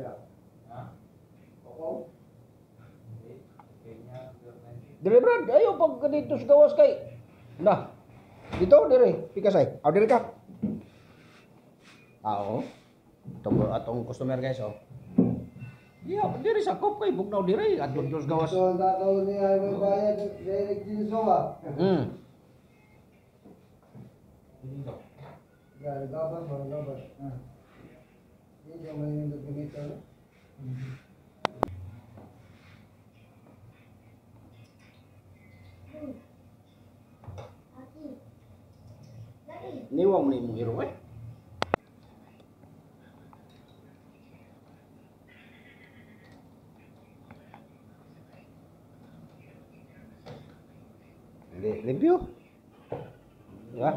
Ha? Oo. Hindi. Kenya, 090. Dire Brad, ayo pag dito sa gawas kay. Na. Dito dire, pikasay. Aw dire ka. Ah, oo. Itong atong customer guys oh. Yeah, dire sa kop kay bugnaw dire adto dito sa gawas. So, ang tatawag niya ay may bayad, direct din so ah. Dito. Yeah, nagabas ba, nagabas. Ah. Hindi may nindot ganito, no? Niwa mo ni imong hero eh. Hindi, limpyo. Di ba?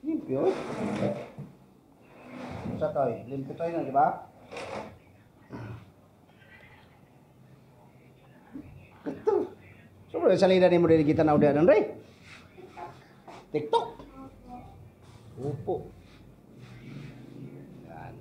Limpyo eh. Sa toy, limpyo toy na, di ba? Ito. Sobrang salida ni mo din kita na udah Ray. TikTok. Opo. Yan.